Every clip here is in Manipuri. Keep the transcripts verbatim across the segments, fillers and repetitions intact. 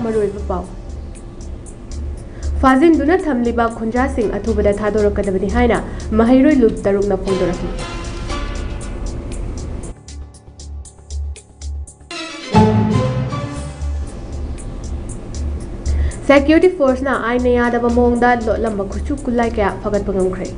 ꯃꯔꯨꯑꯣꯏꯕ ꯄꯥꯎ꯫ ꯐꯥꯖꯤꯟꯗꯨꯅ ꯊꯝꯂꯤꯕ ꯈꯨꯟꯖꯥꯁꯤꯡ ꯑꯊꯨꯕꯗ ꯊꯥꯗꯣꯔꯛꯀꯗꯕꯅꯤ ꯍꯥꯏꯅ ꯃꯍꯩꯔꯣꯏ ꯂꯨꯞ ꯇꯔꯨꯛꯅ ꯐꯣꯡꯗꯣꯔꯛꯂꯤ꯫ ꯁꯦꯀ꯭ꯌꯨꯔꯤꯇꯤ ꯐꯣꯔꯁꯅ ꯑꯥꯏꯟꯅ ꯌꯥꯗꯕ ꯃꯑꯣꯡꯗ ꯂꯣꯠꯂꯝꯕ ꯈꯨꯠꯁꯨ ꯈꯨꯠꯂꯥꯏ ꯀꯌꯥ ꯐꯒꯠꯄ ꯉꯝꯈ꯭ꯔꯦ꯫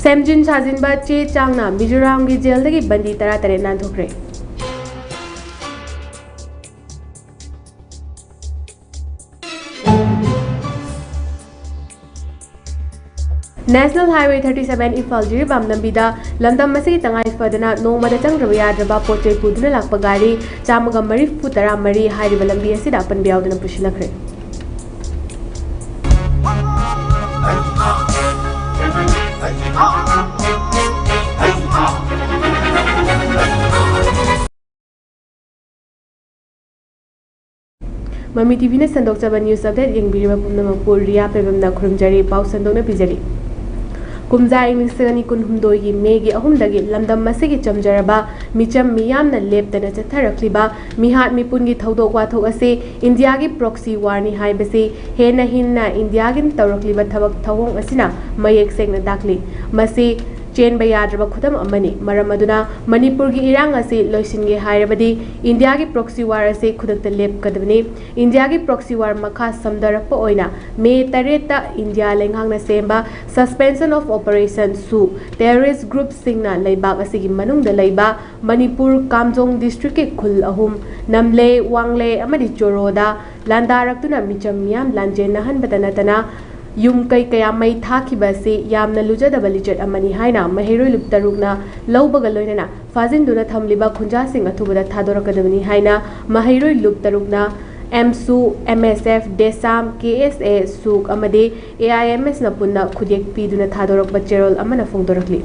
ꯁꯦꯝꯖꯤꯟ ꯁꯥꯖꯤꯟꯕ ꯆꯦ ꯆꯥꯡꯅ ꯃꯤꯖꯣꯔꯥꯝꯒꯤ ꯖꯦꯜꯗꯒꯤ ꯕꯟꯗꯤ ꯇꯔꯥꯇꯔꯦꯠ ꯅꯥꯟꯊꯣꯛꯈ꯭ꯔꯦ꯫ National Highway thirty seven Imphal Jiribam ꯂꯝꯕꯤꯗ ꯂꯝꯗꯝ ꯑꯁꯤꯒꯤ ꯇꯉꯥꯏ ꯐꯗꯅ ꯅꯣꯡꯃꯗ ꯆꯪꯗ꯭ꯔꯕ ꯌꯥꯗ꯭ꯔꯕ ꯄꯣꯠ ꯆꯩ ꯄꯨꯗꯨꯅ ꯂꯥꯛꯄ ꯒꯥꯔꯤ ꯆꯥꯝꯃꯒ ꯃꯔꯤꯐꯨ ꯇꯔꯥ ꯃꯔꯤ ꯍꯥꯏꯔꯤꯕ ꯂꯝꯕꯤ ꯑꯁꯤꯗ ꯑꯄꯟꯕ ꯌꯥꯎꯗꯅ ꯄꯨꯁꯤꯜꯂꯛꯈ꯭ꯔꯦ꯫ ꯃꯃꯤ ꯇꯤꯚꯤꯅ ꯁꯟꯗꯣꯛꯆꯕ news update ꯌꯦꯡꯕꯤꯔꯤꯕ ꯄꯨꯝꯅꯃꯛꯄꯨ ꯔꯤꯌꯥ ꯄꯦꯕꯝꯅ ꯈꯨꯔꯨꯝꯖꯔꯤ꯫ ꯄꯥꯎ ꯁꯟꯗꯣꯛꯅ ꯄꯤꯖꯔꯤ꯫ ꯀꯨꯝꯖꯥ ꯏꯪ ꯂꯤꯁꯤꯡ ꯑꯅꯤ ꯀꯨꯟꯍꯨꯝꯗꯣꯏꯒꯤ ꯃꯦꯒꯤ ꯑꯍꯨꯝꯗꯒꯤ ꯂꯝꯗꯝ ꯑꯁꯤꯒꯤ ꯆꯝꯖꯔꯕ ꯃꯤꯆꯝ ꯃꯤꯌꯥꯝꯅ ꯂꯦꯞꯇꯅ ꯆꯠꯊꯔꯛꯂꯤꯕ ꯃꯤꯍꯥꯠ ꯃꯤꯄꯨꯟꯒꯤ ꯊꯧꯗꯣꯛ ꯋꯥꯊꯣꯛ ꯑꯁꯤ ꯏꯟꯗꯤꯌꯥꯒꯤ proxy warꯅꯤ ꯍꯥꯏꯕꯁꯤ ꯍꯦꯟꯅ ꯍꯦꯟꯅ ꯏꯟꯗꯤꯌꯥꯒꯤ ꯇꯧꯔꯛꯂꯤꯕ ꯊꯕꯛ ꯊꯧꯑꯣꯡ ꯑꯁꯤꯅ ꯃꯌꯦꯛ ꯁꯦꯡꯅ ꯇꯥꯛꯂꯤ꯫ ꯃꯁꯤ ꯆꯦꯟꯕ ꯌꯥꯗ꯭ꯔꯕ ꯈꯨꯗꯝ ꯑꯃꯅꯤ꯫ ꯃꯔꯝ ꯑꯗꯨꯅ ꯃꯅꯤꯄꯨꯔꯒꯤ ꯏꯔꯥꯡ ꯑꯁꯤ ꯂꯣꯏꯁꯤꯟꯒꯦ ꯍꯥꯏꯔꯕꯗꯤ ꯏꯟꯗꯤꯌꯥꯒꯤ proxy war ꯑꯁꯤ ꯈꯨꯗꯛꯇ ꯂꯦꯞꯀꯗꯕꯅꯤ꯫ ꯏꯟꯗꯤꯌꯥꯒꯤ proxy war ꯃꯈꯥ ꯁꯝꯊꯔꯛꯄ ꯑꯣꯏꯅ ꯃꯦ ꯇꯔꯦꯠꯇ ꯏꯟꯗꯤꯌꯥ ꯂꯩꯉꯥꯛꯅ ꯁꯦꯝꯕ suspension of operation ꯁꯨ terrorist groupꯁꯤꯡꯅ ꯂꯩꯕꯥꯛ ꯑꯁꯤꯒꯤ ꯃꯅꯨꯡꯗ ꯂꯩꯕ ꯃꯅꯤꯄꯨꯔ ꯀꯥꯝꯖꯣꯡ districtꯀꯤ ꯈꯨꯜ ꯑꯍꯨꯝ, ꯅꯝꯂꯦ, ꯋꯥꯡꯂꯦ ꯑꯃꯗꯤ ꯆꯣꯔꯣꯗ ꯂꯥꯟꯗꯥꯔꯛꯇꯨꯅ ꯃꯤꯆꯝ ꯃꯤꯌꯥꯝ ꯂꯥꯟꯖꯦꯟꯅꯍꯟꯕꯇ ꯅꯠꯇꯅ ꯌꯨꯝ ꯀꯩ ꯀꯌꯥ ꯃꯩ ꯊꯥꯈꯤꯕ ꯑꯁꯤ ꯌꯥꯝꯅ ꯂꯨꯖꯗꯕ ꯂꯤꯆꯠ ꯑꯃꯅꯤ ꯍꯥꯏꯅ ꯃꯍꯩꯔꯣꯏ ꯂꯨꯞ ꯇꯔꯨꯛꯅ ꯂꯧꯕꯒ ꯂꯣꯏꯅꯅ ꯐꯥꯖꯤꯟꯗꯨꯅ ꯊꯝꯂꯤꯕ ꯈꯨꯟꯖꯥꯁꯤꯡ ꯑꯊꯨꯕꯗ ꯊꯥꯗꯣꯔꯛꯀꯗꯕꯅꯤ ꯍꯥꯏꯅ ꯃꯍꯩꯔꯣꯏ ꯂꯨꯞ ꯇꯔꯨꯛꯅ ꯑꯦꯝꯁꯨ, MSF, ꯗꯦꯁꯥꯝ, KSA, ꯁꯨꯛ ꯑꯃꯗꯤ AIMSꯅ ꯄꯨꯟꯅ ꯈꯨꯠꯌꯦꯛ ꯄꯤꯗꯨꯅ ꯊꯥꯗꯣꯔꯛꯄ ꯆꯦꯔꯣꯜ ꯑꯃꯅ ꯐꯣꯡꯗꯣꯔꯛꯂꯤ꯫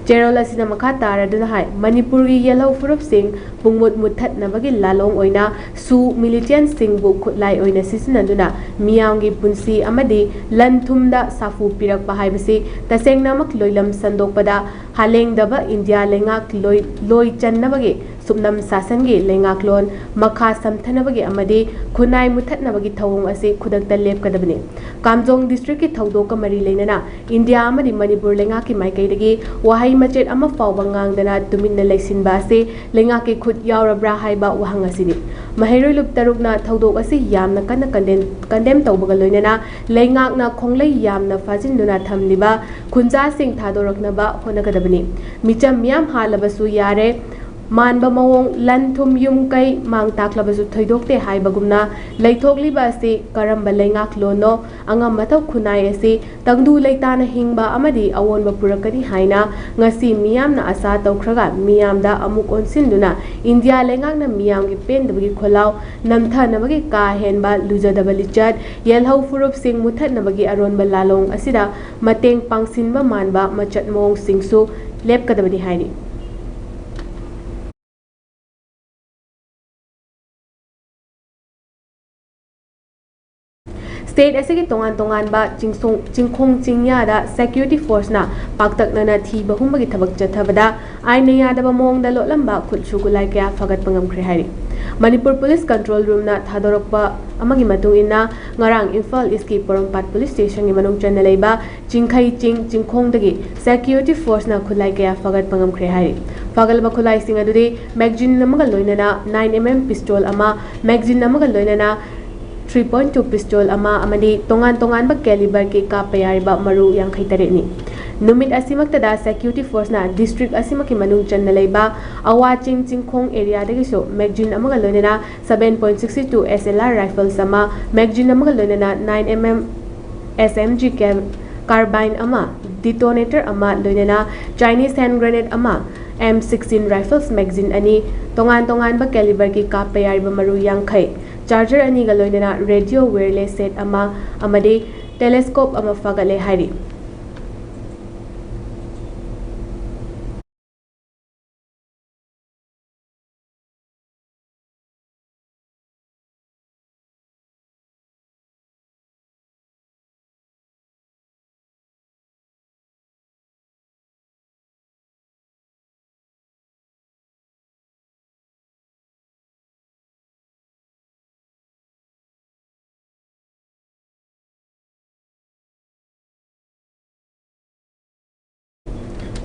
ꯆꯦꯔꯣꯜ ꯑꯁꯤꯅ ꯃꯈꯥ ꯇꯥꯔꯗꯨꯅ ꯍꯥꯏ, ꯃꯅꯤꯄꯨꯔꯒꯤ ꯌꯦꯜꯍꯧ ꯐꯨꯔꯨꯞꯁꯤꯡ ꯄꯨꯡꯃꯨꯠ ꯃꯨꯠꯊꯠꯅꯕꯒꯤ ꯂꯥꯂꯣꯡ ꯑꯣꯏꯅ ꯁꯨ ꯃꯤꯂꯤꯇꯦꯟꯁꯤꯡꯕꯨ ꯈꯨꯠꯂꯥꯏ ꯑꯣꯏꯅ ꯁꯤꯖꯤꯟꯅꯗꯨꯅ ꯃꯤꯌꯥꯝꯒꯤ ꯄꯨꯟꯁꯤ ꯑꯃꯗꯤ ꯂꯟ ꯊꯨꯝꯗ ꯁꯥꯐꯨ ꯄꯤꯔꯛꯄ ꯍꯥꯏꯕꯁꯤ ꯇꯁꯦꯡꯅꯃꯛ ꯂꯣꯏꯂꯝ ꯁꯟꯗꯣꯛꯄꯗ ꯍꯥꯂꯦꯡꯗꯕ ꯏꯟꯗꯤꯌꯥ ꯂꯩꯉꯥꯛ ꯂꯣꯏ ꯂꯣꯏ ꯆꯟꯅꯕꯒꯤ ꯁꯨꯞꯅꯝ ꯁꯥꯁꯟꯒꯤ ꯂꯩꯉꯥꯛꯂꯣꯟ ꯃꯈꯥ ꯁꯝꯊꯅꯕꯒꯤ ꯑꯃꯗꯤ ꯈꯨꯟꯅꯥꯏ ꯃꯨꯠꯊꯠꯅꯕꯒꯤ ꯊꯧꯑꯣꯡ ꯑꯁꯤ ꯈꯨꯗꯛꯇ ꯂꯦꯞꯀꯗꯕꯅꯤ꯫ ꯀꯥꯝꯖꯣꯡ ꯗꯤꯁꯇ꯭ꯔꯤꯛꯀꯤ ꯊꯧꯗꯣꯛꯀ ꯃꯔꯤ ꯂꯩꯅꯅ ꯏꯟꯗꯤꯌꯥ ꯑꯃꯗꯤ ꯃꯅꯤꯄꯨꯔ ꯂꯩꯉꯥꯛꯀꯤ ꯃꯥꯏꯀꯩꯗꯒꯤ ꯋꯥꯍꯩ ꯃꯆꯦꯠ ꯑꯃ ꯐꯥꯎꯕ ꯉꯥꯡꯗꯅ ꯇꯨꯃꯤꯟꯅ ꯂꯩꯁꯤꯟꯕ ꯑꯁꯤ ꯂꯩꯉꯥꯛꯀꯤ ꯈꯨꯠ ꯌꯥꯎꯔꯕ꯭ꯔꯥ ꯍꯥꯏꯕ ꯋꯥꯍꯪ ꯑꯁꯤꯅꯤ꯫ ꯃꯍꯩꯔꯣꯏ ꯂꯨꯞ ꯇꯔꯨꯛꯅ ꯊꯧꯗꯣꯛ ꯑꯁꯤ ꯌꯥꯝꯅ ꯀꯟꯅ ꯀꯟꯗꯦꯝ ꯀꯟꯗꯦꯝ ꯇꯧꯕꯒ ꯂꯣꯏꯅꯅ ꯂꯩꯉꯥꯛꯅ ꯈꯣꯡꯂꯩ ꯌꯥꯝꯅ ꯐꯥꯖꯤꯟꯗꯨꯅ ꯊꯝꯂꯤꯕ ꯈꯨꯟꯖꯥꯁꯤꯡ ꯊꯥꯗꯣꯔꯛꯅꯕ ꯍꯣꯠꯅꯒꯗꯕꯅꯤ꯫ ꯃꯤꯆꯝ ꯃꯤꯌꯥꯝ ꯍꯥꯠꯂꯕꯁꯨ ꯌꯥꯔꯦ, ꯃꯥꯟꯕ ꯃꯑꯣꯡ ꯂꯟ ꯊꯨꯝ ꯌꯨꯝ ꯀꯩ ꯃꯥꯡ ꯇꯥꯛꯂꯕꯁꯨ ꯊꯣꯏꯗꯣꯛꯇꯦ ꯍꯥꯏꯕꯒꯨꯝꯅ ꯂꯩꯊꯣꯛꯂꯤꯕ ꯑꯁꯤ ꯀꯔꯝꯕ ꯂꯩꯉꯥꯛꯂꯣꯟꯅꯣ? ꯑꯉꯝ ꯑꯊꯧ ꯈꯨꯟꯅꯥꯏ ꯑꯁꯤ ꯇꯪꯗꯨ ꯂꯩꯇꯥꯅ ꯍꯤꯡꯕ ꯑꯃꯗꯤ ꯑꯑꯣꯟꯕ ꯄꯨꯔꯛꯀꯅꯤ ꯍꯥꯏꯅ ꯉꯁꯤ ꯃꯤꯌꯥꯝꯅ ꯑꯁꯥ ꯇꯧꯈ꯭ꯔꯒ ꯃꯤꯌꯥꯝꯗ ꯑꯃꯨꯛ ꯑꯣꯟꯁꯤꯟꯗꯨꯅ ꯏꯟꯗꯤꯌꯥ ꯂꯩꯉꯥꯛꯅ ꯃꯤꯌꯥꯝꯒꯤ ꯄꯦꯟꯗꯕꯒꯤ ꯈꯣꯜꯂꯥꯎ ꯅꯝꯊꯅꯕꯒꯤ ꯀꯥ ꯍꯦꯟꯕ ꯂꯨꯖꯗꯕ ꯂꯤꯆꯠ, ꯌꯦꯜꯍꯧ ꯐꯨꯔꯨꯞꯁꯤꯡ ꯃꯨꯠꯊꯠꯅꯕꯒꯤ ꯑꯔꯣꯟꯕ ꯂꯥꯂꯣꯡ ꯑꯁꯤꯗ ꯃꯇꯦꯡ ꯄꯥꯡꯁꯤꯟꯕ ꯃꯥꯟꯕ ꯃꯆꯠ ꯃꯑꯣꯡꯁꯤꯡꯁꯨ ꯂꯦꯞꯀꯗꯕꯅꯤ ꯍꯥꯏꯔꯤ꯫ ꯁ꯭ꯇꯦꯠ ꯑꯁꯤꯒꯤ ꯇꯣꯉꯥꯟ ꯇꯣꯉꯥꯟꯕ ꯆꯤꯡꯁꯣꯡ-, ꯆꯤꯡꯈꯣꯡ ꯆꯤꯡꯌꯥꯗ ꯁꯦꯀ꯭ꯌꯨꯔꯤꯇꯤ ꯐꯣꯔꯁꯅ ꯄꯥꯛꯇꯛꯅꯅ ꯊꯤꯕ ꯍꯨꯝꯕꯒꯤ ꯊꯕꯛ ꯆꯠꯊꯕꯗ ꯑꯥꯏꯟꯅ ꯌꯥꯗꯕ ꯃꯑꯣꯡꯗ ꯂꯣꯠꯂꯝꯕ ꯈꯨꯠꯁꯨ ꯈꯨꯠꯂꯥꯏ ꯀꯌꯥ ꯐꯥꯒꯠꯄ ꯉꯝꯈ꯭ꯔꯦ ꯍꯥꯏꯔꯤ꯫ ꯃꯅꯤꯄꯨꯔ ꯄꯨꯂꯤꯁ ꯀꯟꯇ꯭ꯔꯣꯜ ꯔꯨꯝꯅ ꯊꯥꯗꯣꯔꯛꯄ ꯑꯃꯒꯤ ꯃꯇꯨꯡ ꯏꯟꯅ, ꯉꯔꯥꯡ ꯏꯝꯐꯥꯜ ꯏꯁꯀꯤ ꯄꯣꯔꯣꯝꯄꯥꯠ ꯄꯨꯂꯤꯁ ꯁ꯭ꯇꯦꯁꯟꯒꯤ ꯃꯅꯨꯡ ꯆꯟꯅ ꯂꯩꯕ ꯆꯤꯡꯈꯩ ꯆꯤꯡ ꯆꯤꯡꯈꯣꯡꯗꯒꯤ ꯁꯦꯀ꯭ꯌꯨꯔꯤꯇꯤ ꯐꯣꯔꯁꯅ ꯈꯨꯠꯂꯥꯏ ꯀꯌꯥ ꯐꯥꯒꯠꯄ ꯉꯝꯈ꯭ꯔꯦ ꯍꯥꯏꯔꯤ꯫ ꯐꯥꯒꯠꯂꯕ ꯈꯨꯠꯂꯥꯏꯁꯤꯡ ꯑꯗꯨꯗꯤ ꯃꯦꯒꯖꯤꯟ ꯑꯃꯒ ꯂꯣꯏꯅꯅ ꯅꯥꯏꯟ ꯑꯦꯝ ꯑꯦꯝ ꯄꯤꯁꯇꯣꯜ ꯑꯃ, ꯃꯦꯒꯖꯤꯟ ꯑꯃꯒ ꯂꯣꯏꯅꯅ ꯊ꯭ꯔꯤ ꯄꯣꯏꯟ ꯇꯨ ꯄꯤꯁꯇꯣꯜ ꯑꯃ ꯑꯃꯗꯤ ꯇꯣꯉꯥꯟ ꯇꯣꯉꯥꯟꯕ ꯀꯦꯂꯤꯕꯔꯒꯤ ꯀꯥꯞꯄ ꯌꯥꯔꯤꯕ ꯃꯔꯨ ꯌꯥꯡꯈꯩ ꯇꯔꯦꯠꯅꯤ꯫ ꯅꯨꯃꯤꯠ ꯑꯁꯤꯃꯛꯇꯗ ꯁꯦꯀ꯭ꯌꯨꯔꯤꯇꯤ ꯐꯣꯔꯁꯅ ꯗꯤꯁꯇ꯭ꯔꯤꯛ ꯑꯁꯤꯃꯛꯀꯤ ꯃꯅꯨꯡ ꯆꯟꯅ ꯂꯩꯕ ꯑꯋꯥ ꯆꯤꯡ ꯆꯤꯡꯈꯣꯡ ꯑꯦꯔꯤꯌꯥꯗꯒꯤꯁꯨ ꯃꯦꯒꯖꯤꯟ ꯑꯃꯒ ꯂꯣꯏꯅꯅ seven point six two S L R rifles ꯑꯃ, ꯃꯦꯒꯖꯤꯟ ꯑꯃꯒ ꯂꯣꯏꯅꯅ nine M M S M G carbine ꯑꯃ, detonator ꯑꯃ, ꯂꯣꯏꯅꯅ Chinese hand grenade ꯑꯃ, M sixteen rifles magazine ꯑꯅꯤ, ꯇꯣꯉꯥꯟ ꯇꯣꯉꯥꯟꯕ caliberꯒꯤ ꯀꯥꯞꯄ ꯌꯥꯔꯤꯕ ꯃꯔꯨ ꯌꯥꯡꯈꯩ, charger ꯑꯅꯤꯒ ꯂꯣꯏꯅꯅ radio wireless set ꯑꯃ ꯑꯃꯗꯤ telescope ꯑꯃ ꯐꯥꯒꯠꯂꯦ ꯍꯥꯏꯔꯤ꯫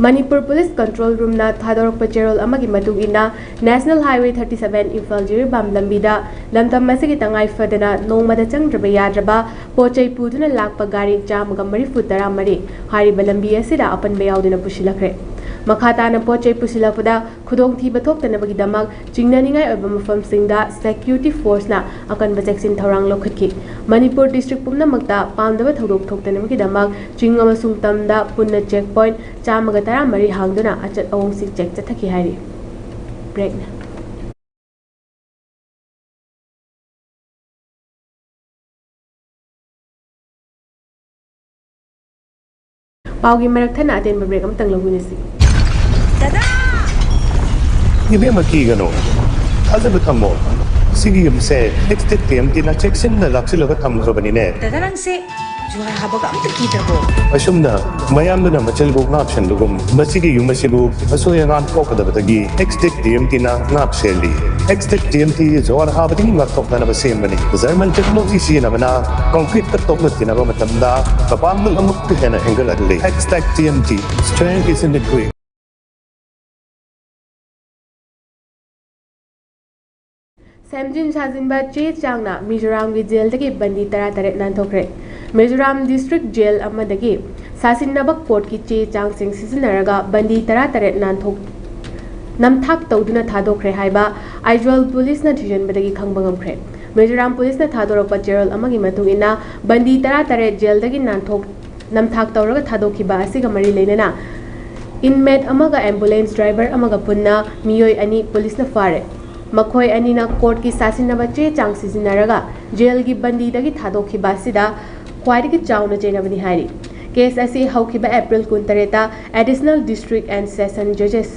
ꯃꯅꯤꯄꯨꯔ ꯄꯨꯂꯤꯁ ꯀꯟꯇ꯭ꯔꯣꯜ ꯔꯨꯝꯅ ꯊꯥꯗꯣꯔꯛꯄ ꯆꯦꯔꯣꯜ ꯑꯃꯒꯤ ꯃꯇꯨꯡ ꯏꯟꯅ, national highway thirty seven Imphal Jiribam ꯂꯝꯕꯤꯗ ꯂꯝꯗꯝ ꯑꯁꯤꯒꯤ ꯇꯉꯥꯏ ꯐꯗꯅ ꯅꯣꯡꯃꯗ ꯆꯪꯗ꯭ꯔꯕ ꯌꯥꯗ꯭ꯔꯕ ꯄꯣꯠ ꯆꯩ ꯄꯨꯗꯨꯅ ꯂꯥꯛꯄ ꯒꯥꯔꯤ ꯆꯥꯝꯃꯒ ꯃꯔꯤꯐꯨ ꯇꯔꯥꯃꯔꯤ ꯍꯥꯏꯔꯤꯕ ꯂꯝꯕꯤ ꯑꯁꯤꯗ ꯑꯄꯟꯕ ꯌꯥꯎꯗꯨꯅ ꯄꯨꯁꯤꯜꯂꯛꯈ꯭ꯔꯦ꯫ ꯃꯈꯥ ꯇꯥꯅ ꯄꯣꯠ ꯆꯩ ꯄꯨꯁꯤꯜꯂꯛꯄꯗ ꯈꯨꯗꯣꯡꯊꯤꯕ ꯊꯣꯛꯇꯅꯕꯒꯤꯗꯃꯛ ꯆꯤꯡꯅꯅꯤꯡꯉꯥꯏ ꯑꯣꯏꯕ ꯃꯐꯝꯁꯤꯡꯗ ꯁꯦꯀ꯭ꯌꯨꯔꯤꯇꯤ ꯐꯣꯔꯁꯅ ꯑꯀꯟꯕ ꯆꯦꯛꯁꯤꯟ ꯊꯧꯔꯥꯡ ꯂꯧꯈꯠꯈꯤ꯫ ꯃꯅꯤꯄꯨꯔ ꯗꯤꯁꯇ꯭ꯔꯤꯛ ꯄꯨꯝꯅꯃꯛꯇ ꯄꯥꯝꯗꯕ ꯊꯧꯗꯣꯛ ꯊꯣꯛꯇꯅꯕꯒꯤꯗꯃꯛ ꯆꯤꯡ ꯑꯃꯁꯨꯡ ꯇꯝꯗ ꯄꯨꯟꯅ ꯆꯦꯛ ꯄꯣꯏꯟꯠ ꯆꯥꯝꯃꯒ ꯇꯔꯥꯃꯔꯤ ꯍꯥꯡꯗꯨꯅ ꯑꯆꯠ ꯑꯋꯣꯡꯁꯤꯡ ꯆꯦꯛ ꯆꯠꯊꯈꯤ ꯍꯥꯏꯔꯤ꯫ ꯕ꯭ꯔꯦꯛꯅ꯫ ꯄꯥꯎꯒꯤ ꯃꯔꯛ ꯊꯠꯅ ꯑꯇꯦꯟꯕ ꯕ꯭ꯔꯦꯛ ꯑꯃꯇꯪ ꯂꯧꯃꯤꯟꯅꯁꯤ꯫ ꯏꯕꯦꯝꯃ, ꯀꯤꯒꯅꯨ, ꯊꯥꯖꯕ ꯊꯝꯃꯣ꯫ ꯁꯤꯒꯤ ꯌꯨꯝꯁꯦ ꯑꯦꯛꯁꯇꯦꯛ ꯇꯤ ꯑꯦꯝ ꯇꯤꯅ ꯆꯦꯛꯁꯤꯟꯅ ꯂꯥꯛꯁꯤꯜꯂꯒ ꯊꯝꯈ꯭ꯔꯕꯅꯤꯅꯦ꯫ ꯗꯗꯥ, ꯅꯪꯁꯦ ꯖꯨꯍꯥꯔ ꯍꯥꯕꯒ ꯑꯝꯇ ꯀꯤꯗ꯭ꯔꯕꯣ? ꯑꯁꯨꯝꯅ ꯃꯌꯥꯝꯗꯨꯅ ꯃꯆꯤꯜꯕꯨ ꯉꯥꯛꯁꯦꯟꯕꯒꯨꯝ, ꯃꯁꯤꯒꯤ ꯌꯨꯝ ꯑꯁꯤꯕꯨ ꯑꯁꯣꯏ ꯑꯉꯥꯝ ꯊꯣꯛꯀꯗꯕꯗꯒꯤ ꯑꯦꯛꯁꯇꯦꯛ ꯇꯤ ꯑꯦꯝ ꯇꯤꯅ ꯉꯥꯛ ꯁꯦꯜꯂꯤ꯫ ꯑꯦꯛꯁꯇꯦꯛ ꯇꯤ ꯑꯦꯝ ꯇꯤ ꯖꯨꯍꯥꯔ ꯍꯥꯕꯗꯒꯤ ꯉꯥꯛꯊꯣꯛꯅꯅꯕ ꯁꯦꯝꯕꯅꯤ꯫ ꯖꯔꯃꯟ ꯇꯦꯛꯅꯣꯂꯣꯖꯤ ꯁꯤꯖꯤꯟꯅꯕꯅ ꯀꯪꯀ꯭ꯔꯤꯠꯇ ꯇꯣꯛꯂꯛꯇꯅꯕ ꯃꯇꯝꯗ ꯃꯄꯥꯡꯒꯜ ꯑꯃꯨꯛꯀ ꯍꯦꯟꯅ ꯍꯦꯟꯒꯠꯍꯜꯂꯤ꯫ Extech T M T, strength is in the grit. ꯁꯦꯝꯖꯤꯟ ꯁꯥꯖꯤꯟꯕ ꯆꯦ ꯆꯥꯡꯅ ꯃꯤꯖꯣꯔꯥꯝꯒꯤ ꯖꯦꯜꯗꯒꯤ ꯕꯟꯗꯤ ꯇꯔꯥꯇꯔꯦꯠ ꯅꯥꯟꯊꯣꯛꯈ꯭ꯔꯦ꯫ ꯃꯤꯖꯣꯔꯥꯝ ꯗꯤꯁꯇ꯭ꯔꯤꯛ ꯖꯦꯜ ꯑꯃꯗꯒꯤ ꯁꯥꯁꯤꯟꯅꯕ ꯀꯣꯔꯠꯀꯤ ꯆꯦ ꯆꯥꯡꯁꯤꯡ ꯁꯤꯖꯤꯟꯅꯔꯒ ꯕꯟꯗꯤ ꯇꯔꯥꯇꯔꯦꯠ ꯅꯥꯟꯊꯣꯛ-, ꯅꯝꯊꯥꯛ ꯇꯧꯗꯨꯅ ꯊꯥꯗꯣꯛꯈ꯭ꯔꯦ ꯍꯥꯏꯕ ꯑꯥꯏꯖꯣꯜ ꯄꯨꯂꯤꯁꯅ ꯊꯤꯖꯤꯟꯕꯗꯒꯤ ꯈꯪꯕ ꯉꯝꯈ꯭ꯔꯦ꯫ ꯃꯤꯖꯣꯔꯥꯝ ꯄꯨꯂꯤꯁꯅ ꯊꯥꯗꯣꯔꯛꯄ ꯆꯦꯔꯣꯜ ꯑꯃꯒꯤ ꯃꯇꯨꯡ ꯏꯟꯅ, ꯕꯟꯗꯤ ꯇꯔꯥꯇꯔꯦꯠ ꯖꯦꯜꯗꯒꯤ ꯅꯥꯟꯊꯣꯛ-, ꯅꯝꯊꯥꯛ ꯇꯧꯔꯒ ꯊꯥꯗꯣꯛꯈꯤꯕ ꯑꯁꯤꯒ ꯃꯔꯤ ꯂꯩꯅꯅ inmate ꯑꯃꯒ ambulance driver ꯑꯃꯒ ꯄꯨꯟꯅ ꯃꯤꯑꯣꯏ ꯑꯅꯤ ꯄꯨꯂꯤꯁꯅ ꯐꯥꯔꯦ꯫ ꯃꯈꯣꯏ ꯑꯅꯤꯅ ꯀꯣꯔꯠꯀꯤ ꯁꯥꯁꯤꯟꯅꯕ ꯆꯦ ꯆꯥꯡ ꯁꯤꯖꯤꯟꯅꯔꯒ ꯖꯦꯜꯒꯤ ꯕꯟꯗꯤꯗꯒꯤ ꯊꯥꯗꯣꯛꯈꯤꯕ ꯑꯁꯤꯗ ꯈ꯭ꯋꯥꯏꯗꯒꯤ ꯆꯥꯎꯅ ꯆꯩꯅꯕꯅꯤ ꯍꯥꯏꯔꯤ꯫ ꯀꯦꯁ ꯑꯁꯤ ꯍꯧꯈꯤꯕ ꯑꯦꯄ꯭ꯔꯤꯜ ꯀꯨꯟꯇꯔꯦꯠꯇ Additional District and Session Judges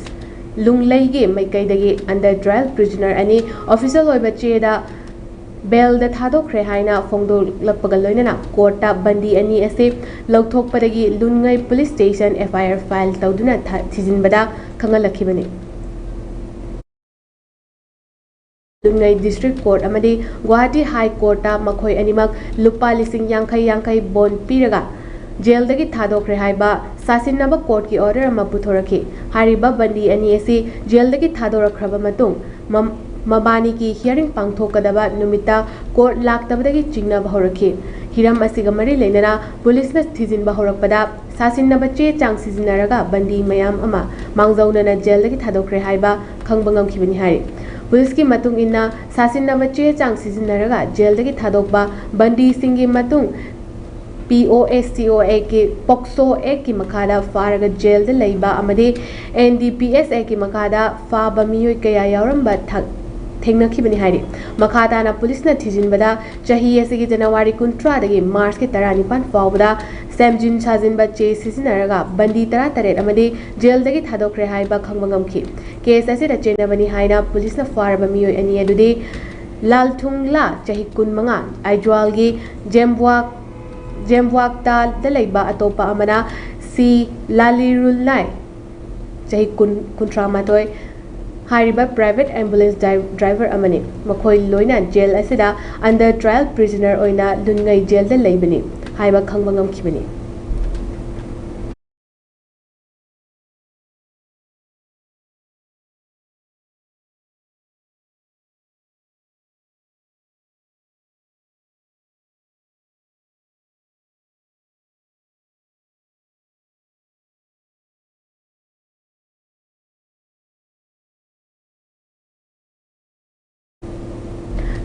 ꯂꯨꯡꯂꯩꯒꯤ ꯃꯥꯏꯀꯩꯗꯒꯤ under trial prisoner ꯑꯅꯤ official ꯑꯣꯏꯕ ꯆꯦꯗ ꯕꯦꯜꯗ ꯊꯥꯗꯣꯛꯈ꯭ꯔꯦ ꯍꯥꯏꯅ ꯐꯣꯡꯗꯣꯛꯂꯛꯄꯒ ꯂꯣꯏꯅꯅ ꯀꯣꯔꯠꯇ ꯕꯟꯗꯤ ꯑꯅꯤ ꯑꯁꯤ ꯂꯧꯊꯣꯛꯄꯗꯒꯤ ꯂꯨꯟꯉꯩ ꯄꯨꯂꯤꯁ ꯁ꯭ꯇꯦꯁꯟ ꯑꯦꯐ ꯑꯥꯏ ꯑꯥꯔ ꯐꯥꯏꯜ ꯇꯧꯗꯨꯅ ꯊ-, ꯊꯤꯖꯤꯟꯕꯗ ꯈꯪꯍꯜꯂꯛꯈꯤꯕꯅꯤ꯫ ꯂꯨꯟꯉꯩ ꯗꯤꯁꯇ꯭ꯔꯤꯛ ꯀꯣꯔꯠ ꯑꯃꯗꯤ ꯒꯨꯋꯥꯍꯥꯇꯤ ꯍꯥꯏ ꯀꯣꯔꯠꯇ ꯃꯈꯣꯏ ꯑꯅꯤꯃꯛ ꯂꯨꯄꯥ ꯂꯤꯁꯤꯡ ꯌꯥꯡꯈꯩ ꯌꯥꯡꯈꯩ ꯕꯣꯟ ꯄꯤꯔꯒ ꯖꯦꯜꯗꯒꯤ ꯊꯥꯗꯣꯛꯈ꯭ꯔꯦ ꯍꯥꯏꯕ ꯁꯥꯁꯤꯟꯅꯕ ꯀꯣꯔꯠꯀꯤ ꯑꯣꯔꯗꯔ ꯑꯃ ꯄꯨꯊꯣꯔꯛꯈꯤ꯫ ꯍꯥꯏꯔꯤꯕ ꯕꯟꯗꯤ ꯑꯅꯤ ꯑꯁꯤ ꯖꯦꯜꯗꯒꯤ ꯊꯥꯗꯣꯔꯛꯈ꯭ꯔꯕ ꯃꯇꯨꯡ ꯃ-, ꯃꯕꯥꯅꯤꯒꯤ ꯍꯤꯌꯥꯔꯤꯡ ꯄꯥꯡꯊꯣꯛꯀꯗꯕ ꯅꯨꯃꯤꯠꯇ ꯀꯣꯔꯠ ꯂꯥꯛꯇꯕꯗꯒꯤ ꯆꯤꯡꯅꯕ ꯍꯧꯔꯛꯈꯤ꯫ ꯍꯤꯔꯝ ꯑꯁꯤꯒ ꯃꯔꯤ ꯂꯩꯅꯅ ꯄꯨꯂꯤꯁꯅ ꯊꯤꯖꯤꯟꯕ ꯍꯧꯔꯛꯄꯗ ꯁꯥꯁꯤꯟꯅꯕ ꯆꯦ ꯆꯥꯡ ꯁꯤꯖꯤꯟꯅꯔꯒ ꯕꯟꯗꯤ ꯃꯌꯥꯝ ꯑꯃ ꯃꯥꯡꯖꯧꯅꯅ ꯖꯦꯜꯗꯒꯤ ꯊꯥꯗꯣꯛꯈ꯭ꯔꯦ ꯍꯥꯏꯕ ꯈꯪꯕ ꯉꯝꯈꯤꯕꯅꯤ ꯍꯥꯏꯔꯤ꯫ ꯄꯨꯂꯤꯁꯀꯤ ꯃꯇꯨꯡ ꯏꯟꯅ ꯁꯥꯁꯤꯟꯅꯕ ꯆꯦ ꯆꯥꯡ ꯁꯤꯖꯤꯟꯅꯔꯒ ꯖꯦꯜꯗꯒꯤ ꯊꯥꯗꯣꯛꯄ ꯕꯟꯗꯤꯁꯤꯡꯒꯤ ꯃꯇꯨꯡ P O S C O Act ꯀꯤ, POCSO Act ꯀꯤ ꯃꯈꯥꯗ ꯐꯥꯔꯒ ꯖꯦꯜꯗ ꯂꯩꯕ ꯑꯃꯗꯤ N D P S Act ꯀꯤ ꯃꯈꯥꯗ ꯐꯥꯕ ꯃꯤꯑꯣꯏ ꯀꯌꯥ ꯌꯥꯎꯔꯝꯕ ꯊ-, ꯊꯦꯡꯅꯈꯤꯕꯅꯤ ꯍꯥꯏꯔꯤ꯫ ꯃꯈꯥ ꯇꯥꯅ ꯄꯨꯂꯤꯁꯅ ꯊꯤꯖꯤꯟꯕꯗ ꯆꯍꯤ ꯑꯁꯤꯒꯤ ꯖꯅꯋꯥꯔꯤ ꯀꯨꯟꯊ꯭ꯔꯥꯗꯒꯤ ꯃꯥꯔꯆꯀꯤ ꯇꯔꯥꯅꯤꯄꯥꯟ ꯐꯥꯎꯕꯗ ꯁꯦꯝꯖꯤꯟ ꯁꯥꯖꯤꯟꯕ ꯆꯦ ꯁꯤꯖꯤꯟꯅꯔꯒ ꯕꯟꯗꯤ ꯇꯔꯥꯇꯔꯦꯠ ꯑꯃꯗꯤ ꯖꯦꯜꯗꯒꯤ ꯊꯥꯗꯣꯛꯈ꯭ꯔꯦ ꯍꯥꯏꯕ ꯈꯪꯕ ꯉꯝꯈꯤ꯫ ꯀꯦꯁ ꯑꯁꯤꯗ ꯆꯦꯟꯅꯕꯅꯤ ꯍꯥꯏꯅ ꯄꯨꯂꯤꯁꯅ ꯐꯥꯔꯕ ꯃꯤꯑꯣꯏ ꯑꯅꯤ ꯑꯗꯨꯗꯤ ꯂꯥꯜꯊꯨꯡꯂꯥ, ꯆꯍꯤ ꯀꯨꯟꯃꯉꯥ, ꯑꯥꯏꯖ꯭ꯋꯥꯜꯒꯤ ꯖꯦꯝꯕ꯭ꯋꯥꯛ-, ꯖꯦꯝꯕ꯭ꯋꯥꯛꯇꯥꯗ ꯂꯩꯕ ꯑꯇꯣꯞꯄ ꯑꯃꯅ ꯁꯤ ꯂꯥꯂꯤꯔꯨꯜꯅꯥꯏ, ꯆꯍꯤ ꯀꯨꯟ, ꯀꯨꯟꯊ꯭ꯔꯥ ꯃꯥꯊꯣꯏ, ꯍꯥꯏꯔꯤꯕ private ambulance ꯗ꯭ꯔꯥꯏ-, driver ꯑꯃꯅꯤ꯫ ꯃꯈꯣꯏ ꯂꯣꯏꯅ ꯖꯦꯜ ꯑꯁꯤꯗ under trial prisoner ꯑꯣꯏꯅ ꯂꯨꯟꯉꯩ ꯖꯦꯜꯗ ꯂꯩꯕꯅꯤ ꯍꯥꯏꯕ ꯈꯪꯕ ꯉꯝꯈꯤꯕꯅꯤ꯫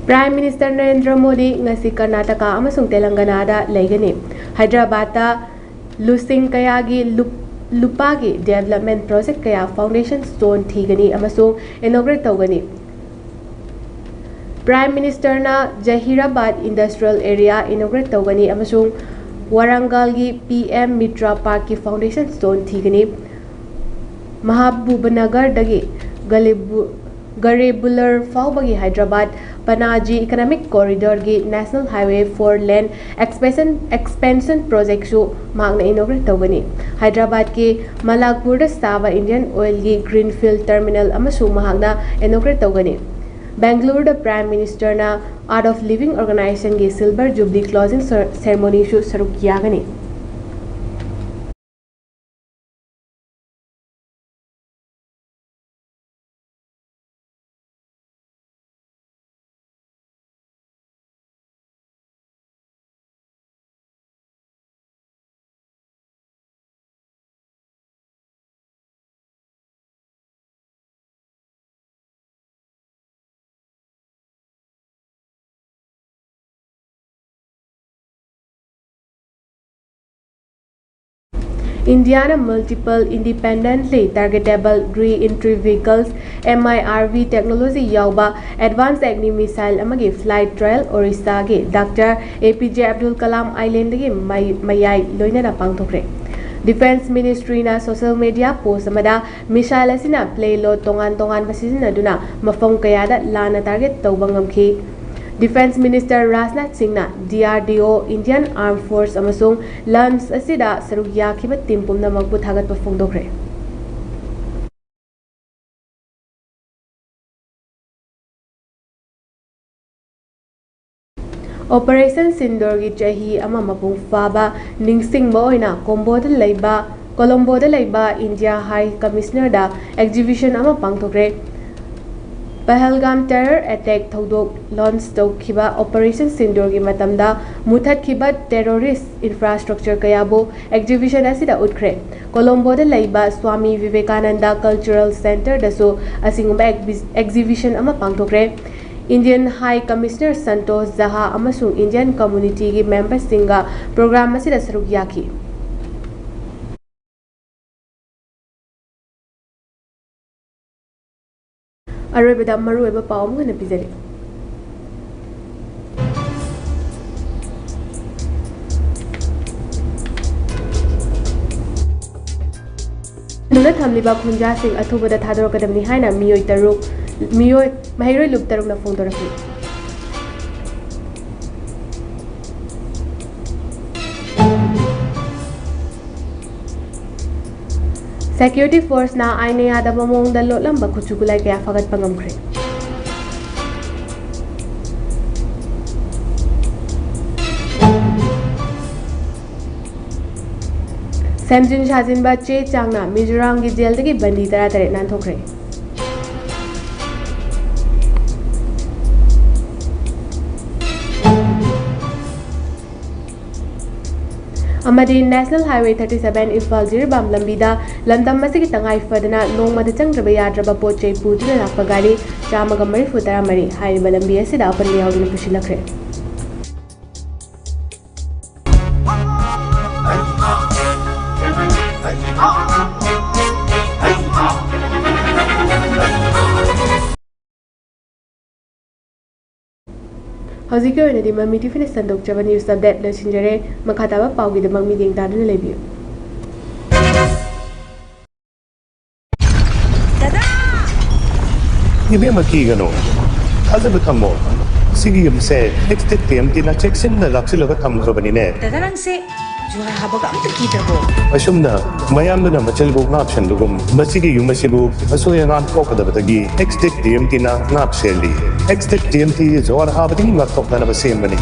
Prime Minister ꯅꯔꯦꯟꯗ꯭ꯔ ꯃꯣꯗꯤ ꯉꯁꯤ ꯀꯔꯅꯥꯇꯀꯥ ꯑꯃꯁꯨꯡ ꯇꯦꯂꯪꯒꯅꯥꯗ ꯂꯩꯒꯅꯤ꯫ ꯍꯥꯏꯗ꯭ꯔꯕꯥꯗꯇ ꯂꯨꯆꯤꯡ ꯀꯌꯥꯒꯤ ꯂꯨꯞ-, ꯂꯨꯄꯥꯒꯤ development project ꯀꯌꯥ foundation stone ꯊꯤꯒꯅꯤ ꯑꯃꯁꯨꯡ inaugurate ꯇꯧꯒꯅꯤ꯫ Prime Ministerꯅ ꯖꯍꯤꯔꯥꯕꯥꯗ Industrial Area inaugurate ꯇꯧꯒꯅꯤ ꯑꯃꯁꯨꯡ ꯋꯥꯔꯥꯡꯒꯜꯒꯤ P M Mitra Parkꯀꯤ foundation stone ꯊꯤꯒꯅꯤ꯫ ꯃꯍꯥꯕꯨꯕꯅꯒꯔꯗꯒꯤ ꯒꯂꯤꯕꯨ-, ꯒꯔꯦꯕꯨꯂꯔ ꯐꯥꯎꯕꯒꯤ Hyderabad ꯄꯅꯥꯖꯤ Economic Corridorꯒꯤ National Highway four lane expansion, expansion projectꯁꯨ ꯃꯍꯥꯛꯅ inaugurate ꯇꯧꯒꯅꯤ꯫ ꯍꯥꯏꯗ꯭ꯔꯕꯥꯗꯀꯤ ꯃꯂꯥꯛꯄꯨꯔꯗ ꯁꯥꯕ Indian Oilꯒꯤ Greenfield Terminal ꯑꯃꯁꯨ ꯃꯍꯥꯛꯅ inaugurate ꯇꯧꯒꯅꯤ꯫ ꯕꯦꯡꯒꯂꯨꯔꯨꯗ Prime Ministerꯅ Art of Living Organizationꯒꯤ Silver Jubilee Closing cer-, Ceremonyꯁꯨ ꯁꯔꯨꯛ ꯌꯥꯒꯅꯤ꯫ ꯏꯟꯗꯤꯌꯥꯅ Multiple Independently Targetable Re-entry Vehicles, M I R V technology ꯌꯥꯎꯕ advanced Agni missile ꯑꯃꯒꯤ flight trial ꯑꯣꯔꯤꯁꯥꯒꯤ ꯗꯥꯛꯇꯔ ꯑꯦ ꯄꯤ ꯖꯦ ꯑꯕꯗꯨꯜ ꯀꯂꯥꯝ ꯑꯥꯏꯂꯦꯟꯗꯒꯤ ꯃꯌꯥꯏ ꯂꯣꯏꯅꯅ ꯄꯥꯡꯊꯣꯛꯈ꯭ꯔꯦ꯫ Defence Ministryꯅ social media post ꯑꯃꯗ missile ꯑꯁꯤꯅ payload ꯇꯣꯉꯥꯟ ꯇꯣꯉꯥꯟꯕ ꯁꯤꯖꯤꯟꯅꯗꯨꯅ ꯃꯐꯝ ꯀꯌꯥꯗ ꯂꯥꯟꯅ target ꯇꯧꯕ ꯉꯝꯈꯤ꯫ Defence Minister ꯔꯥꯖꯅꯥꯊ ꯁꯤꯡꯅ D R D O, Indian Armed Force ꯑꯃꯁꯨꯡ launch ꯑꯁꯤꯗ ꯁꯔꯨꯛ ꯌꯥꯈꯤꯕ team ꯄꯨꯝꯅꯃꯛꯄꯨ ꯊꯥꯒꯠꯄ ꯐꯣꯡꯗꯣꯛꯈ꯭ꯔꯦ꯫ Operation Sindoorꯒꯤ ꯆꯍꯤ ꯑꯃ ꯃꯄꯨꯡ ꯐꯥꯕ ꯅꯤꯡꯁꯤꯡꯕ ꯑꯣꯏꯅ ꯀꯣꯝꯕꯣꯗ ꯂꯩꯕ, ꯀꯣꯂꯣꯝꯕꯣꯗ ꯂꯩꯕ India High Commissionerꯗ exhibition ꯑꯃ ꯄꯥꯡꯊꯣꯛꯈ꯭ꯔꯦ꯫ ꯄꯍꯜꯒꯥꯝ terror attack ꯊꯧꯗꯣꯛ launch ꯇꯧꯈꯤꯕ Operation Sindoorꯒꯤ ꯃꯇꯝꯗ ꯃꯨꯊꯠꯈꯤꯕ terrorist infrastructure ꯀꯌꯥꯕꯨ exhibition ꯑꯁꯤꯗ ꯎꯠꯈ꯭ꯔꯦ꯫ ꯀꯣꯂꯣꯝꯕꯣꯗ ꯂꯩꯕ Swami Vivekananda Cultural Centreꯗꯁꯨ ꯑꯁꯤꯒꯨꯝꯕ exhibition ꯑꯃ ꯄꯥꯡꯊꯣꯛꯈ꯭ꯔꯦ꯫ Indian High Commissioner Santosh Jah ꯑꯃꯁꯨꯡ Indian communityꯒꯤ memberꯁꯤꯡꯒ program ꯑꯁꯤꯗ ꯁꯔꯨꯛ ꯌꯥꯈꯤ꯫ ꯑꯔꯣꯏꯕꯗ ꯃꯔꯨꯑꯣꯏꯕ ꯄꯥꯎ ꯑꯃꯨꯛ ꯍꯟꯅ ꯄꯤꯖꯔꯤ꯫ ꯅꯨꯡꯅ ꯊꯝꯂꯤꯕ ꯈꯨꯟꯖꯥꯁꯤꯡ ꯑꯊꯨꯕꯗ ꯊꯥꯗꯣꯔꯛꯀꯗꯕꯅꯤ ꯍꯥꯏꯅ ꯃꯤꯑꯣꯏ ꯇꯔꯨꯛ, ꯃꯤꯑꯣꯏ, ꯃꯍꯩꯔꯣꯏ ꯂꯨꯞ ꯇꯔꯨꯛꯅ ꯐꯣꯡꯗꯣꯔꯛꯂꯤ꯫ Security forceꯅ ꯑꯥꯏꯟꯅ ꯌꯥꯗꯕ ꯃꯑꯣꯡꯗ ꯂꯣꯠꯂꯝꯕ ꯈꯨꯠꯁꯨ ꯈꯨꯠꯂꯥꯏ ꯀꯌꯥ ꯐꯥꯒꯠꯄ ꯉꯝꯈ꯭ꯔꯦ꯫ ꯁꯦꯝꯖꯤꯟ ꯁꯥꯖꯤꯟꯕ ꯆꯦ ꯆꯥꯡꯅ ꯃꯤꯖꯣꯔꯥꯝꯒꯤ ꯖꯦꯜꯗꯒꯤ ꯕꯟꯗꯤ ꯇꯔꯥꯇꯔꯦꯠ ꯅꯥꯟꯊꯣꯛꯈ꯭ꯔꯦ꯫ ꯑꯃꯗꯤ National Highway thirty seven Imphal Jiribam ꯂꯝꯕꯤꯗ ꯂꯝꯗꯝ ꯑꯁꯤꯒꯤ ꯇꯉꯥꯏ ꯐꯗꯅ ꯅꯣꯡꯃꯗ ꯆꯪꯗ꯭ꯔꯕ ꯌꯥꯗ꯭ꯔꯕ ꯄꯣꯠ ꯆꯩ ꯄꯨꯗꯨꯅ ꯂꯥꯛꯄ ꯒꯥꯔꯤ ꯆꯥꯝꯃꯒ ꯃꯔꯤꯐꯨ ꯇꯔꯥꯃꯔꯤ ꯍꯥꯏꯔꯤꯕ ꯂꯝꯕꯤ ꯑꯁꯤꯗ ꯑꯄꯟꯕ ꯌꯥꯎꯗꯅ ꯄꯨꯁꯤꯜꯂꯛꯈ꯭ꯔꯦ꯫ ꯍꯧꯖꯤꯛꯀꯤ ꯑꯣꯏꯅꯗꯤ ꯃꯃꯤ ꯇꯤꯚꯤꯅ ꯁꯟꯗꯣꯛꯆꯕ ꯅ꯭ꯌꯨꯁ ꯑꯞꯗꯦꯠ ꯂꯣꯏꯁꯤꯟꯖꯔꯦ꯫ ꯃꯈꯥ ꯇꯥꯕ ꯄꯥꯎꯒꯤꯗꯃꯛ ꯃꯤꯠꯌꯦꯡ ꯇꯥꯗꯨꯅ ꯂꯩꯕꯤꯌꯨ꯫ ꯏꯕꯦꯝꯃ, ꯀꯤꯒꯅꯨ, ꯊꯥꯖꯕ ꯊꯝꯃꯣ꯫ ꯁꯤꯒꯤ ꯌꯨꯝꯁꯦ ꯑꯦꯛꯁꯇꯦꯛ ꯇꯤ ꯑꯦꯝ ꯇꯤꯅ ꯆꯦꯛꯁꯤꯟꯅ ꯂꯥꯛꯁꯤꯜꯂꯒ ꯊꯝꯈ꯭ꯔꯕꯅꯤꯅꯦ꯫ ꯗꯗꯥ, ꯅꯪꯁꯦ ꯖꯨꯍꯥꯔ ꯍꯥꯕꯒ ꯑꯝꯇ ꯀꯤꯗ꯭ꯔꯕꯣ? ꯑꯁꯨꯝꯅ ꯃꯌꯥꯝꯗꯨꯅ ꯃꯆꯤꯜꯕꯨ ꯉꯥꯛꯁꯦꯟꯕꯒꯨꯝ, ꯃꯁꯤꯒꯤ ꯌꯨꯝ ꯑꯁꯤꯕꯨ ꯑꯁꯣꯏ ꯑꯉꯥꯝ ꯊꯣꯛꯀꯗꯕꯗꯒꯤ ꯑꯦꯛꯁꯇꯦꯛ ꯇꯤ ꯑꯦꯝ ꯇꯤꯅ ꯉꯥꯛ ꯁꯦꯜꯂꯤ꯫ ꯑꯦꯛꯁꯇꯦꯛ ꯇꯤ ꯑꯦꯝ ꯇꯤ ꯖꯨꯍꯥꯔ ꯍꯥꯕꯗꯒꯤ ꯉꯥꯛꯊꯣꯛꯅꯅꯕ ꯁꯦꯝꯕꯅꯤ꯫